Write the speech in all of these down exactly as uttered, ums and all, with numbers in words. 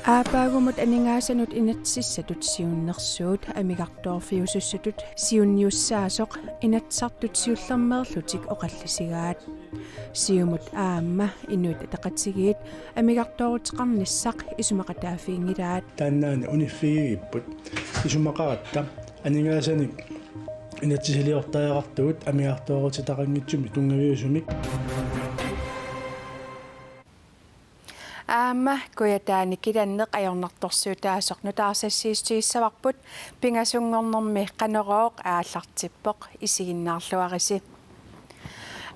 Aappaagumut aningaasanut inatsisissatut siunnersuut amigartoorfiusussatut siunniussaasoq Inatsisartut siullermeerlutik oqallisigaat. Siumut aamma Inuit Ataqatigiit amigartooruteqarnissaq isumaqataaffiginngilaat. Taannaana uniffigigipput isumaqaratta aningaasanik inatsisiliortariaqartugut amigartooruteqanngitsumik tunngaviusumik. Aamma Kujataani kilanneq ajornartorsiutaasoq nutaarsassiissutigissavarput, pingasunngornermi Qanorooq aallartippoq, isiginnaarluarisi.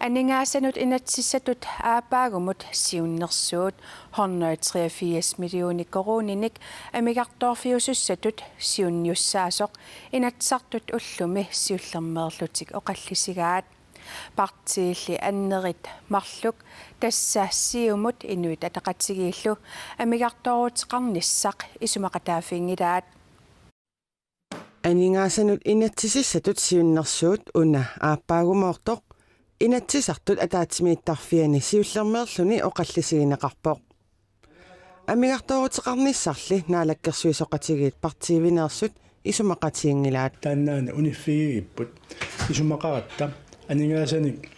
Aningaasanut inatsisissatut aappaagumut siunnersuut hundrede treogfirs millioner koruuninik amigartoorfiusussatut siunniussaasoq Inatsisartut ullumi siullermeerlutik oqallisigaat. Partiilli annerit marluk, tassa Siumut Inuit Ataqatigiillu, amigartooruteqarnissaq isumaqataaffiginngilaat. Aningaasanut inatsisissatut siunnersuut una aappaagumoortoq Inatsisartut ataatsimiittarfiani siullermeerluni oqallisigineqarpoq. Amigartooruteqarnissarli naalakkersuisooqatigiit partiivineersut isumaqatiginngilaat. Taannaana uniffigigipput isumaqaratta aningaasanik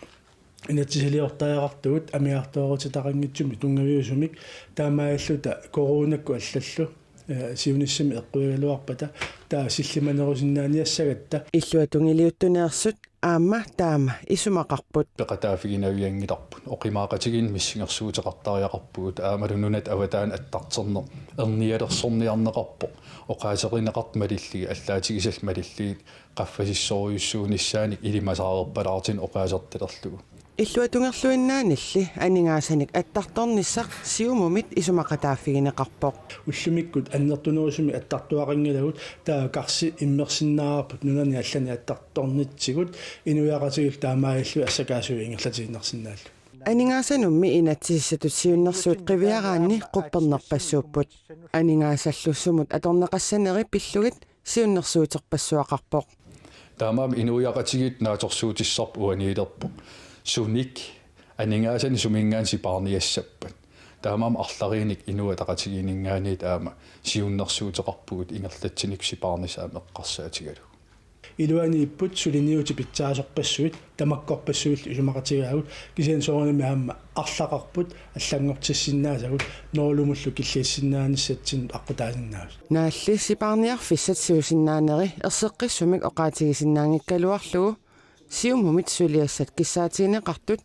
inatsisiliortariaqartugut amigartooruteqanngitsumik tunngaviusumik, taamaalilluta coronakkut allallu, eh, siunissami eqquigaluarpata taava sillimanerusinnaaniassagatta. Illuatungiliuttuneersut aamma taama isumaqarput. Peqataaffiginavianngilarput. Oqimaaqatigiinneq missingersuuteqartariaqarpugut, aammalu nunat avataani attartorneq ernialersorniarneqarpoq. Oqaaserineqartut malillugit, allaatigisat malillugit, qaffasissorujussuunissaanik ilimasaareerpalaartinik oqaasertalerlugu. Illuatungerluinnaanilli aningaasanik attartornissaq Siumumit isumaqataaffigineqarpoq. Ullumikkut annertunerusumik attartuaqanngilagut, taava karsi immersinnaavarput nunani allani attartornitsigut, inuiaqatigiillu taamaalillugit assakaasuit ingerlatiinnarsinnaallugit. Aningaasanummi inatsisissatut siunnersuut qiviaraanni quppernerpassuupput. Aningaasallu sumut atorneqassaneri pillugit siunnersuuterpassuaqarpoq. Taamaammat inuiaqatigiit naatsorsuutissarput uaniilerpoq, sunik aningaasanik suminngaanniit sipaarniassappat. Taamaammat arlariinnik Inuit Ataqatigiinninngaanniit aamma siunnersuuteqarpugut ingerlatsinikkut sipaarnissaq aamma eqqarsaatigalugu. Iluaniipput suliniutit pitsaasorpassuit, tamakkorpassuillu isumaqatigaagut, kisianni soorunami aamma arlaqarput allanngortissinnaasagut, noorlumullu killissinnaanissatsinnut aqqutaasinnaasut. Naalli sipaarniarfissat siusinnaaneri erseqqissumik oqaatigisinnaanngikkaluarlugu Siumumit suliassat kissaatigineqartut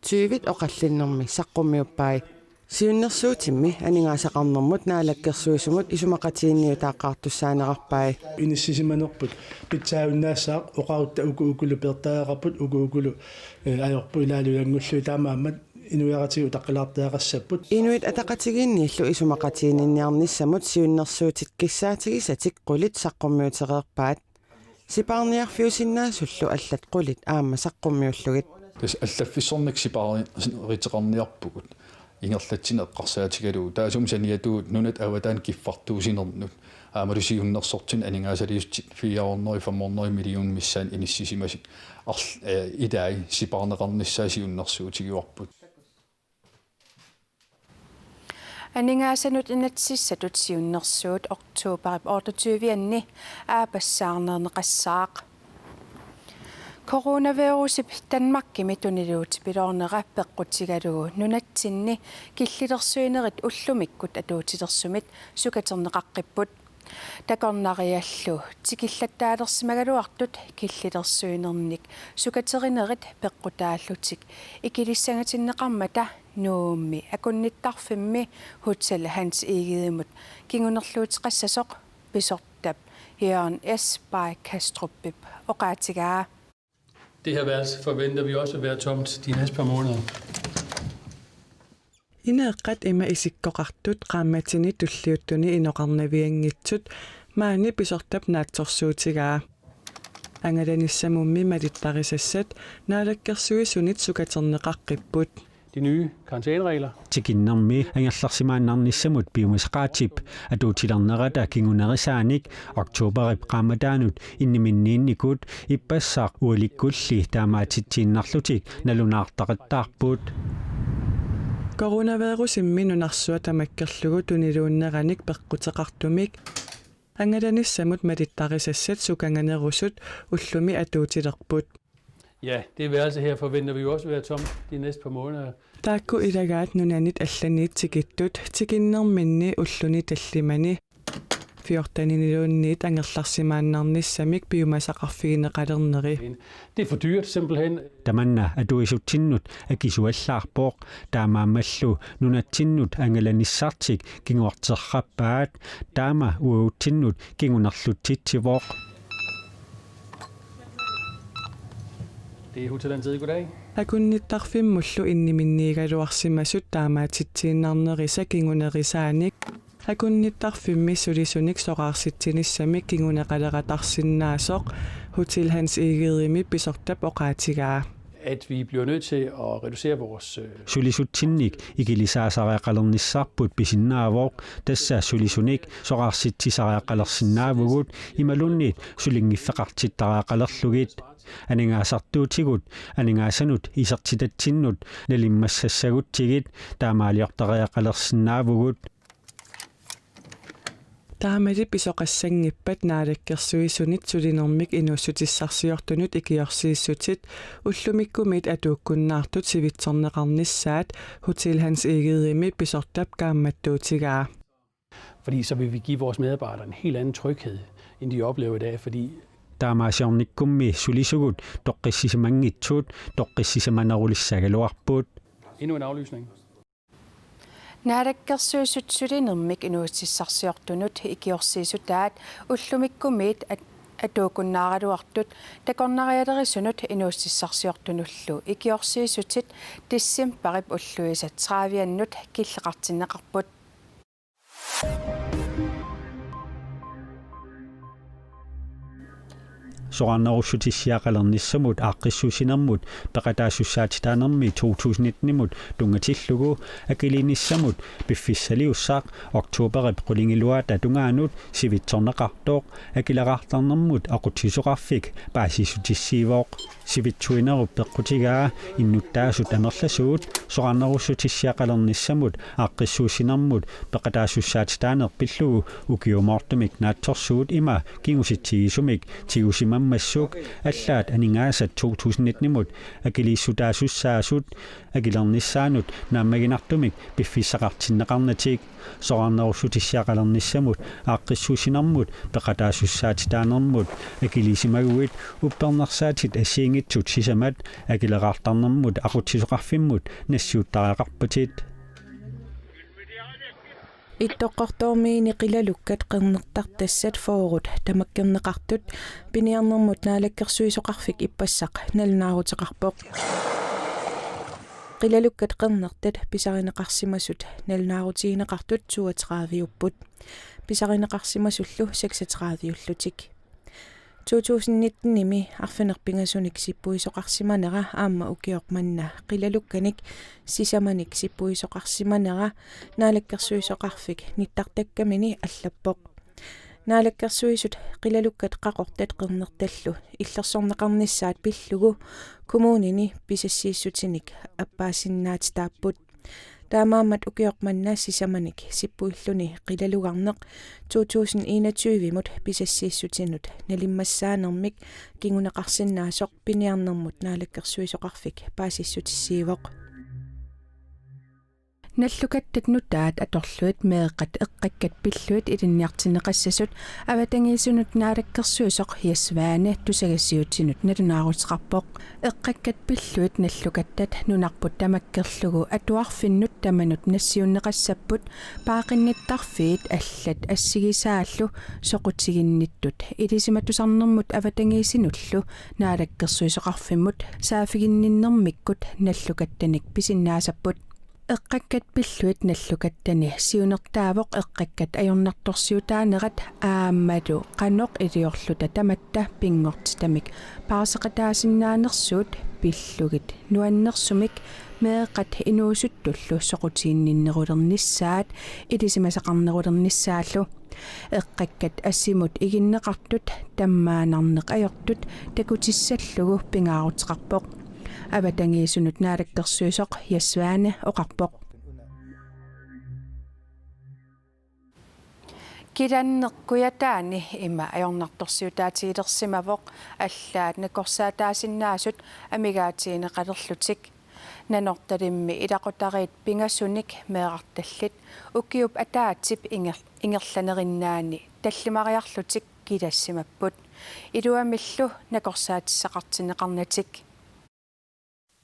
tyvit oqallinnermi saqqummiuppai. Siunnersuutimmi aningaasaqarnermut naalakkersuisumut isumaqatiginniutaaqqaartussaanerarpai. Inissisimanerput pitsaajunnaassaaq, oqarutta uku ukulu peertariaqarput, uku ukulu, eh, ajorput ilaalu ilanngullugit, taamaammat inuiaqatigiit utaqqilaartariaqassapput. Inuit Ataqatigiinniillu isumaqatiginninniarnissamut siunnersuutit kissaatigisatik qulit saqqummiutereerpaat. Sipaarniarfiusinnaasullu allat qulit aamma saqqummiullugit. Tassa allaffissornikkut sipaarniteqarniarpugut ingerlatsineq eqqarsaatigalugu. Taassuma saniatigut nunat avataani kiffartuussinermut aammalu siunnersortinut aningaasaliissutit fire hundrede, fem hundrede millioner missaanni inissisimasut arl-, eh, ilai sipaarneqarnissaat siunnersuutigivarput. Aningaasanut inatsisissatut siunnersuut oktoberip otteogtyve-anni aappassaarneerneqassaaq. Coronavirusip Danmarkimi tuniluutipiloornera peqqutigalugu nunatsinni killilersuinerit ullumikkut atuutilersumit sukaterneqaqqipput. Takornariallu tikillattaalersimagaluartut killilersuinernik sukaterinerit peqqutaallutik ikilissangatinneqarmata Nuummi akunnittarfimmi Hotel Hans Egedemut kingunerluuteqassasoq pisortap Jørgen S. Bay Kastrupip oqaatigaa. Det her værelse forventer vi også vil være tomt de næste par måneder. Ineeqqat ima isikkoqartut qaammatini tulliuttuni inoqarnavianngitsut maani pisortap naatsorsuutigaa. Angalanissamummi malittarisassat naalakkersuisunit sukaterneqaqqipput. De nye karantæneregler. Tikinnermi angerlarsimaannarnissamut piumasaqaatip atuutilernerata kingunerisaanik oktoberip qaammataanut inniminniinnikut ippassaq ualikkulli taamaatitsiinnarlutik nalunaartaqattaarput. Coronavirusimmi nunarsuaq tamakkerlugu tuniluunneranik peqquteqartumik angalanissamut malittarisassat sukanganerusut ullumi atuutilerput. Ja, det værelse her forventer vi jo også vil være tomt de næste par måneder. Taakku ilagaat nunanit allanit tikittut, tikinnerminni ulluni tallimani fjorteniniluunniit angerlarsimaannarnissamik piumasaqarfigineqalerneri. Det er for dyrt, simpelthen. Tamanna atuisutsinnut akisuallaarpoq, taamaammallu nunatsinnut angalanissartik kinguarterrappaat, taama uagutsinnut kingunerlutsitsivoq. Det er Hotel Antiqua, goddag. Akunnittarfimmullu inniminniigaluarsimasut taamaatitsiinnarnerisa kingunerisaanik akunnittarfimmi sulisunik soraarsitsinissamik kinguneqaleratarsinnaasoq Hotel Hans Egedemi pisortap oqaatigaa. At vi bliver nødt til at reducere vores øh, Sulisutsinnik ikilisaasariaqalernissarput pisinnaavoq, tassa sulisunik soraarsitsisareeqqalersinnaavugut imaluunniit sulinngiffeqartittariaqalerlugit. Aningaasartuutigut aningaasanut isertitatsinnut nalimmassassagutsigit taamaaliortariaqalersinnaavugut. Taamali pisoqassanngippat Naalakkersuisunit sulinermik inuussutissarsiortunut ikiorsiissutit ullumikkumiit atuukkunnaartut sivitsorneqarnissaat Hotel Hans Egedemi pisortap kaammattuutigaa. Fordi så vil vi give vores medarbejdere en helt anden tryghed, end de oplever i dag, fordi Taamaasiornikkummi sulisugut toqqissisimanngitsut toqqissisimanerulissagaluarput. Endnu en aflysning. Naalakkersuisut sulinermik inuussutissarsiortunut ikiorsiissutaat ullumikkumiit at-, atuukkunnaaraluartut takornarialerisunut inuussutissarsiortunullu ikiorsiissutit decembarip ulluisa trediviannut killeqartinneqarput. Soraarnerussutissaqalernissamut aaqqissuussinermut peqataasussaatitaanermi to tusind nitten-imut tunngatillugu akiliinissamut piffissaliussaq oktoberip qulingiluata tungaanut sivitsorneqartoq Akileraartarnermut Aqutsisoqarfik paasissutissiivoq. Sivitsuinerup peqqutigaa innuttaasut amerlasuut soraarnerussutissiaqalernissamut aaqqissuussinermut peqataasussaatitaaneq pillugu ukiumoortumik naatsorsuut ima kingusitsigisumik tigusimammassuk allaat aningaasat to tusind nitten-imut akiliissutaasussaasut akilernissaannut naammaginartumik piffissaqartinneqarnatik. Soraarnerussutissiaqalernissamut aaqqissuussinermut peqataasussaatitaanermut akiliisimaguit uppernarsaatit assigiinngitsut sisamat Akileraartarnermut Aqutsisoqarfimmut nassiuttariaqarpatit. Ittoqqortoormiini qilalukkat qernertartassat fyrret tamakkerneqartut piniarnermut Naalakkersuisoqarfik ippassaq nalunaaruteqarpoq. Qilalukkat qernertat pisarineqarsimasut nalunaarutigineqartut toogtredive-upput. Pisarineqarsimasullu seksogtredive-ullutik. To tusind nitten-imi arfineq-pingasunik sippuisoqarsimanera aamma ukioq manna qilalukkanik sisamanik sippuisoqarsimanera Naalakkersuisoqarfik nittartakkamini allappoq. Naalakkersuisut qilalukkat qaqortat qernertallu illersorneqarnissaat pillugu kommunini pisassiissutinik appaasinnaatitaapput. Taamaammat ukioq manna sisamanik sippuilluni qilalugarneq to tusind enogtyve-mut pisassiissutinut nalimmassaanermik kinguneqarsinnaasoq piniarnermut Naalakkersuisoqarfik paasissutissiivoq. Nallukattat nutaat atorlugit meeqqat eqqakkat pillugit ilinniartinneqassasut avatangiisinut Naalakkersuisoq Jess Svane tusagassiuutinut nalunaaruteqarpoq. Eqqakkat pillugit nallukattat nunarput tamakkerlugu atuarfinnut tamanut nassiunneqassapput, paaqinnittarfiit allat assigisaallu soqutiginnittut ilisimatusarnermut avatangiisinullu Naalakkersuisoqarfimmut saaffiginninnermikkut nallukattanik pisinnaasapput. Eqqakkat pillugit nallukattani siunertaavoq eqqakkat ajornartorsiutaanerat aammalu qanoq iliorluta tamatta pinngortitamik paarseqataasinnaanersuut pillugit nuannersumik meeqqat inuusuttullu soqutiginninnerulernissaat ilisimasaqarnerulernissaallu. Eqqakkat asimut iginneqartut tammaannarneq ajortut takutissallugu pingaaruteqarpoq. Avatangiisinut Naalakkersuisoq Jess Svane oqarpoq. Kilanneq Kujataani ima ajornartorsiutaatigilersimavoq allaat nakorsaataasinnaasut amigaatigineqalerlutik. Nanortalimmi ilaqutariit pingasunik meerartallit ukiup ataatsip inger-, ingerlanerinnaani tallimariarlutik kilassimapput. Iluamillu nakorsaatissaqartinneqarnatik.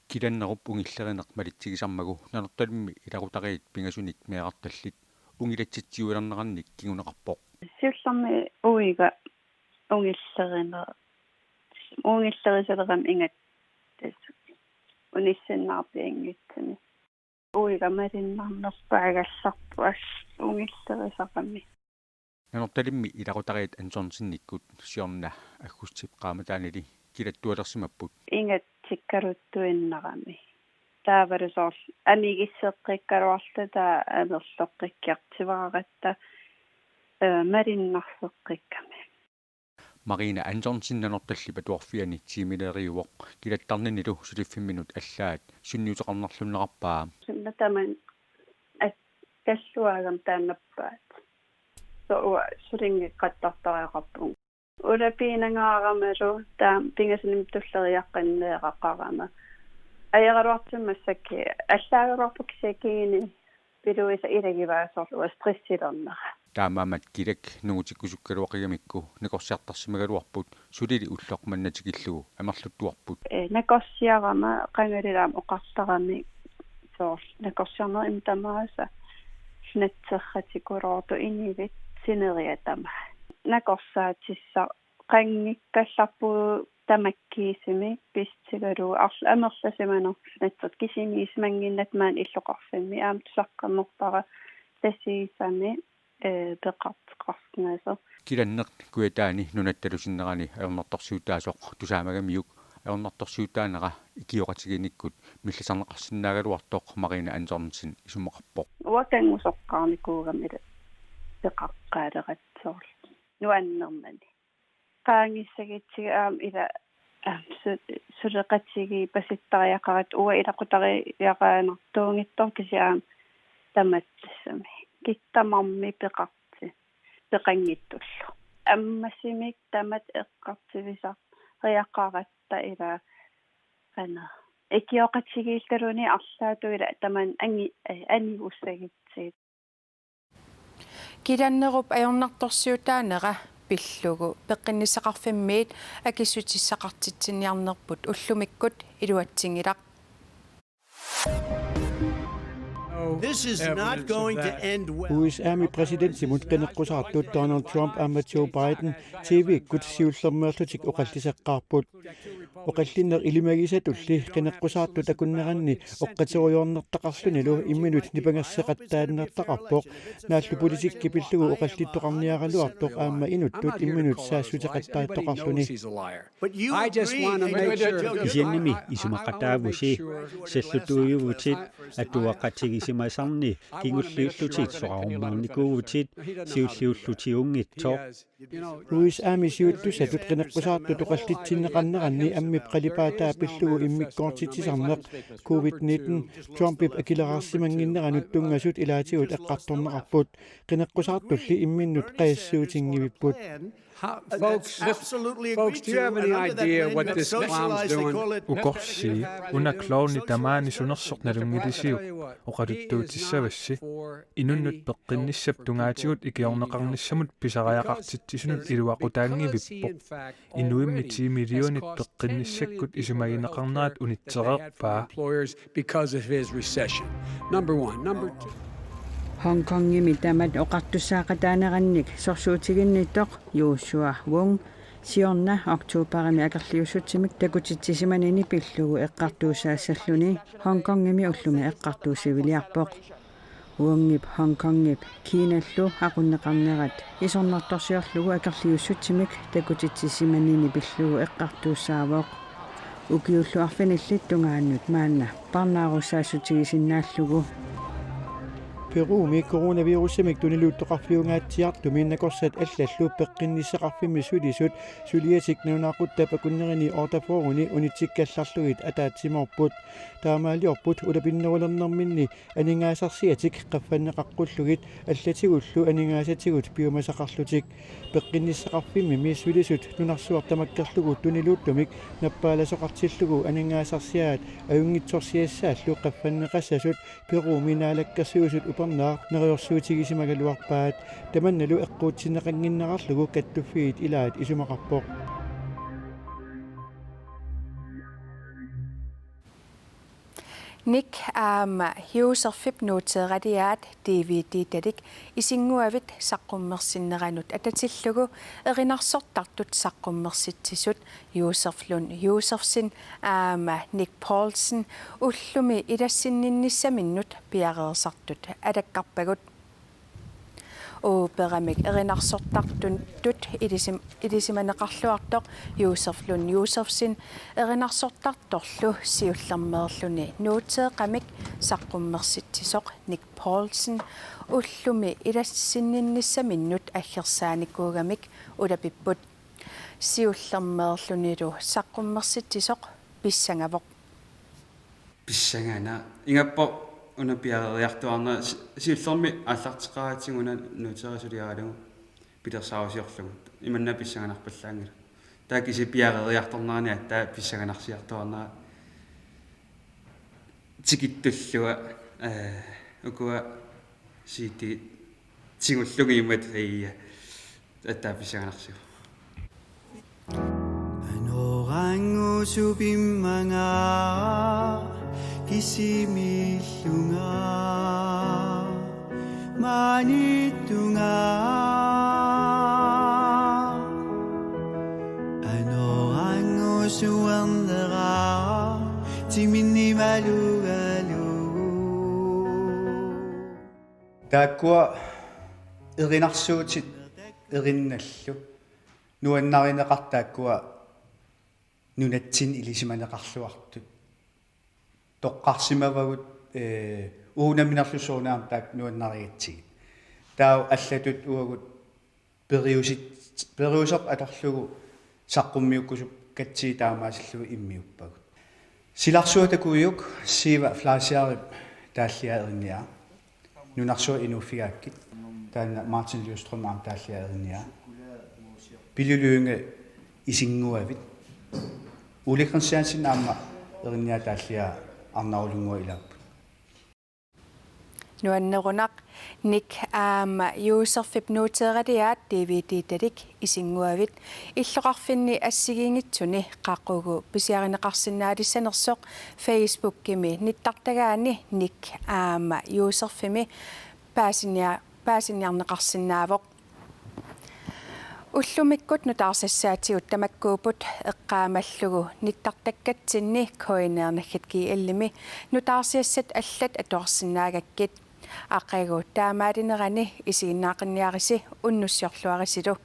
Kilannerup ungillerineq malitsigisarmagu Nanortalimmi ilaqutariit pingasunik meerartallit ungilatsitsiuilernerannik kinguneqarpoq. Siullermik uiga ungillerineq, ungillerisalerami ingattas unissinnaarpianngitsumi. Uiga malunnarnerpaagallarpoq ungillerisarami. Nanortalimmi ilaqutariit Anthonsenikkut siorna aggustip qaammataanili kilattualersimapput. Ingatsikkaluttuinnarami. Taavalu soorlu amigisseqqikkaluarluta amerloqqikkiartuaaratta, eh, malunnarseqqikkami. Marina Anthonsen Nanortallip Atuarfiani tiimileriuvoq kilattarninilu suliffimminut allaat sunniuteqarnerlunneqarpaa. Sunna taman akkalluagam taannappaat. Soorlu sulinngikkattartariaqarpunga. Ulapiinangaaramalu taama pingasunimik tulleriiaqqinneeraqarama. Ajoraluartumik massakkut allaagaluarpoq kisianni piluisa ilagivaa soorlu stressilernera. Taamaammat kilak nungutikkusukkaluaqigamikku nakorsiartarsimagaluarput sulili ulloq manna tikillugu amerluttuarput. Eh, nakorsiarama qangalilaamu oqartarami soorlu nakorsiarneq ima tamaasa natserratikuloortoq inivit sineriak tamaat. Nakorsaatissaqanngikkallarpugut tamakkiisumik pissutigalugu arl-, amerlasimanerput natsertik kisimiisimannginnakku maani illoqarfimmi aamma tusaqqammerpara Tasiusami, eh, peqartoqarsinnaasut. Kilanneq Kujataani nunattalu sinnerani ajornartorsiutaasoq tusaamagamiuk ajornartorsiutaanera ikioqatigiinnikkut millisarneqarsinnaagaluartoq Marina Anthonsen isumaqarpoq. Uanga kanngusoqqaarnikuugama ila peqaqqaaleratsoorlu nuannermani. Qaangiussagutsigit aamma ila, aamma su-, suleqatigiippasittariaqaratta uanga ilaqutariiaqaannartuunngitsoq kisianni aamma tamatta tassami. Kikkut tamarmik peqartut, peqanngitsullu. Ammasumik tamatta eqqartuisariaqaratta ila qanoq. Ikioqatigiilluta arlaatigut ila tamanna angi-, eh, anigussagutsigit. Kilannerup ajornartorsiutaanera pillugu peqqinnissaqarfimmiit akissutissaqartitsinniarnerput ullumikkut iluatsinngilaq. This is not going to end well. U S A-mi præsidentimut qineqqusaartut Donald Trump aamma Joe Biden T V-kkut siullermeerlutik oqalliseqqaarput. Oqallinneq ilimagisatulli qineqqusaartut akunneranni oqqaterujoornartaqarlunilu imminut nipangerseqattaannertaqarpoq, naallu politikki pillugu oqallittoqarniaraluartoq aamma inuttut imminut saassuteqattaartoqarluni. I just wanna make sure. Kisiannimi isumaqataavusi, sallutuujuvutit, atuaqatigisimasarni kingulliullutit soraarummaarnikuuvutit, siulliullutigit unngitsoq. U S A-mi siuttussatut qineqqusaartut oqallitsinneqarneranni ammip qalipaataa pillugu immikkoortitsisarneq covid nitten Trumpip akileraarsimannginneranut tunngasut ilaatigut eqqartorneqarput. Qineqqusaartulli imminnut qajassuutinngivipput. How, folks, folks, do you have any idea what this clown's doing? Ukorsi, una clowni tamaani sunersoq nalunngilisiuk, oqaluttuutissavassi. Inunnut peqqinnissap tungaatigut ikiorneqarnissamut pisariaqartitsisunut iluaqutaanngivippoq. Inuimmi ti millionit peqqinnissakkut isumagineqarnerat unitsereerpaa. Employers because of his recession. Number one. Number two. Hong Kongimi tamat oqartussaaqataanerannik sorsuutiginnittoq Joshua Wong siorna oktoberimi akerliussutsimik takutitsisimanini pillugu eqqartuussaassalluni Hong Kongimi ullumi eqqartuussiviliarpoq. Wongip Hong Kongip Kinallu aqunneqarnerat isornartorsiorlugu akerliussutsimik takutitsisimanini pillugu eqqartuussaavoq. Ukiullu arfinillit tungaannut maanna parnaarussaassutigisinnaalluni. Perumi coronavirusimik tuniluuttoqarfiungaatsiartumi nakorsat allallu peqqinnissaqarfimmi sulisut suliatik nalunaaquttap akunnerini otteogfyrreni unitsikkallarlugit ataatsimoorput. Taamaaliorput ulapinnerulernerminni aningaasarsiatik qaffanneqaqqullugit allatigullu aningaasatigut piumasaqarlutik. Peqqinnissaqarfimmimi sulisut nunarsuaq tamakkerlugu tuniluuttumik nappaalasoqartillugu aningaasarsiaat ajunngitsorsiassaallu qaffanneqassasut Perumi Naalakkersuisut upernaaq neriorsuutigisimagaluarpaat. Tamannalu eqquutsinneqannginnerarlugu kattuffiit ilaat isumaqarpoq. Nick aamma Josefip nuuteeraliaat D V D-talik Isinnguavit saqqummersinneranut atatillugu erinarsortartut saqqummersitsisut Josef Lund Josefsen aamma Nick Poulsen ullumi ilassinninnissaminnut piareersartut alakkarpagut. Operamik erinarsortartut ilisim-, ilisimaneqarluartoq Josef Lund Josefsen erinarsortartorlu siullermeerluni nuuteeqamik saqqummersitsisoq Nick Poulsen ullumi ilassinninnissaminnut aggersaanikuugamik ulapipput. Siullermeerlunilu saqqummersitsisoq pissangavoq. Pissanganaq. Ingappoq una piareeriartuaarnera si-, siullermik aallarteqqaaratsigu una nuuteerasuliaralugu pilersaarusiorlugu. Imanna pissanganarpallaanngilaq. Taava kisianni piareeriartornerani aatsaat pissanganarsiartuaarnera tikittullunga, eh, ukua C D tigullugu imatut ia. Aatsaat pissanganarsivoq. Anoranngusupimmanga kisimiillunga maanittunga. Anoranngusuernera timinnimalugalugu. Taakkua erinarsuutit erinnallu nuannarineqartut taakkua nunatsinni ilisimaneqarluartut. Toqqarsimavagut, eh, uagut nammineerluta soorunami aamma taakku nuannarigatsigit. Taava allatut uagut periusit-, periuseq atorlugu saqqummiukkusup katsi taamaasillugu immiuppagut. Silarsuatakujuk Siva Fleischerip taalliaa erinniaa. Nunarsuaq inuuffigaakkit. Taanna Martin Lyström aamma taalliaa erinniaa. Pele Lynge Isinnguavit. Ole Kristiansen aamma erinniaa taalliaa Arnarulunnguaq ilaapput. Nuannerunaq. Nick aamma Josefip nuuteeraliaat D V D-talik Isinnguavit illoqarfinni assigiinngitsuni qaqugu pisiariniarsinnaalissanersoq Facebookimi nittartagaani Nick aamma Josefimi paasinia-, paasiniarneqarsinnaavoq. Ullumikkut nutaarsiassaatigut tamakkuupput eqqaamallugu nittartakkatsinni K N R naggat G L-imi nutaarsiassat allat atuarsinnaagakkit. Aqagu taamaalinerani isiginnaaqinniarisi unnussiorluarisilu.